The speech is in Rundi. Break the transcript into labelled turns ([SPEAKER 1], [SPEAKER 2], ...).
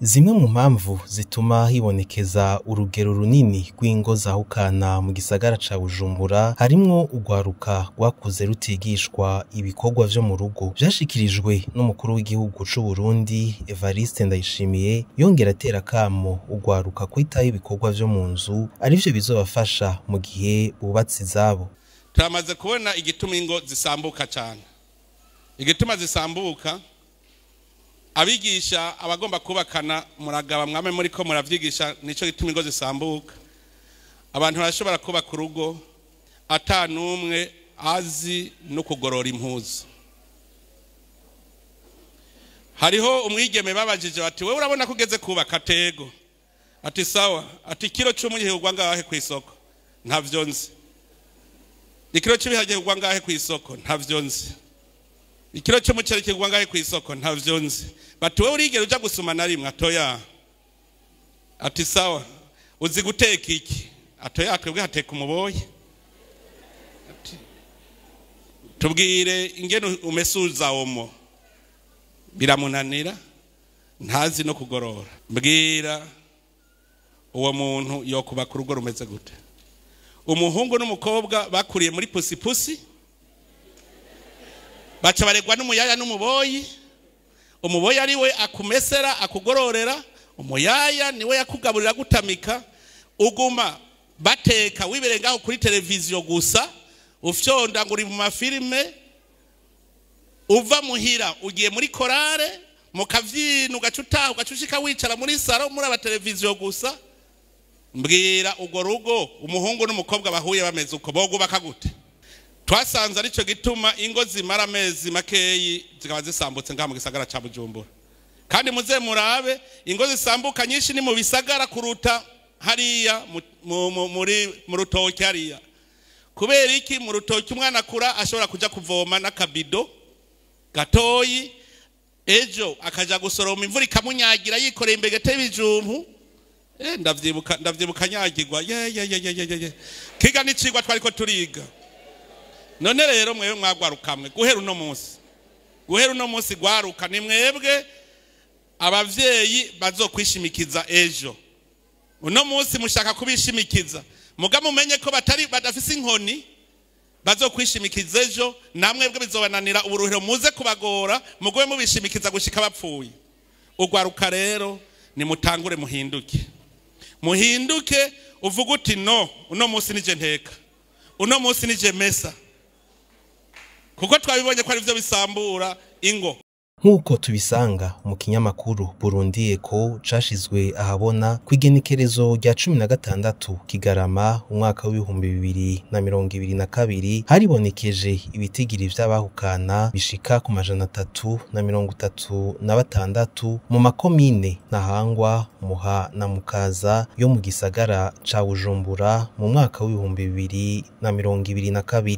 [SPEAKER 1] Zimwe mu mpamvu zituma hibonekeza urugero runini rw'ingo zahukana mu gisagara ca Bujumbura harimwo urwaruka rwakuze rutigishwa ibikorwa vyo mu rugo. Vyashikirijwe n'umukuru w'igihugu c'u Burundi Evariste Ndayishimiye, yongera atera akamo urwaruka kwitaho ibikorwa vyo mu nzu arivyo bizobafasha mu gihe bubatse izabo.
[SPEAKER 2] Turamaze kubona igituma ingo zisambuka cane. Igituma zisambuka, abigisha abagomba kubakana muragaba mwame muri ko muravyigisha, nico gituma ingo zisambuka. Abantu barashobora kubaka urugo ata n'umwe azi no kugorora impuzu. Hariho umwigeme babajije bati wewe urabona ko ugeze kubaka? Tego. Ati sawa. Ati kilo c'umunyihugwa ngahe kw'isoko? Ntavyo nzi. Ikiro c'ibiharage kigwa ngahe kw'isoko? Ntavyo nzi. Ikiro c'umuceri kigwa ngahe kw'isoko? Ntavyo nzi. Bati wewe urigera uja gusuma na rimwe? Atoya. Ati sawa. Uzi guteka iki? Atoya, twebwe hateka umuboyi. Ati tubwire ingene umesuza omo. Biramunanira, ntazi no kugorora. Mbwira uwo muntu yokubaka urugo rumeze gute? Umuhungu n'umukobwa bakuriye muri pusipusi, baca baregwa n'umuyaya n'umuboyi. Umuboyi ari we akumesera akugororera, umuyaya niwe yakugaburira gutamika. Uguma bateka wiberengaho kuri televiziyo gusa, ufyonda ngo uri mu mafilime. Uva muhira ugiye muri korale mukavyina, ugaca utaha ugaca ushika wicara muri saro muri aba televiziyo gusa. Mbwira urwo rugo umuhungu n'umukobwa bahuye bameze uko bogubaka gute? Twasanze arico gituma ingo zimara amezi makeyi zikaba zisambutse ngaha mu gisagara ca Bujumbura. Kandi muze murabe ingo zisambuka nyinshi ni mu bisagara kuruta hariya muri mu rutoki hariya. Kubera iki? Mu rutoki umwana akura ashobora kuja kuvoma n'akabido gatoyi, ejo akaja gusoroma imvura ikamunyagira yikoreye imbegete y'ibijumbu. Ndavyibuka nyagirwa. Ye ye ye ye ye. Kiga n'icigwa twariko turiga. None rero mwewe mwagwarukamwe guhera uno munsi gwaruka ni mwebwe abavyeyi bazokwishimikiza ejo. Uno munsi mushaka kubishimikiza, muga mumenye ko batari badafise inkoni bazokwishimikiza ejo, namwebwe bizobananira uburuhero muze kubagora mugowe mubishimikiza gushika bapfuye. Ugwaruka rero ni mutangure muhinduke. Muhinduke uvuga uti no, uno munsi nije nteka, uno munsi nije mesa, kuko twabibonye ko ari byo bisambura ingo.
[SPEAKER 1] Nk'uko tubisanga mu kinyamakuru Burundi Echo cashizwe ahabona kw'igenekerezo rya 16 Kigarama umwaka w'ibihumbi 2022, haribonekeje ibitigiri vy'abahukana bishika ku 336 mu makomine Ntahangwa, Muha na Mukaza yo mu gisagara ca Bujumbura mu mwaka w'ibihumbi 2022.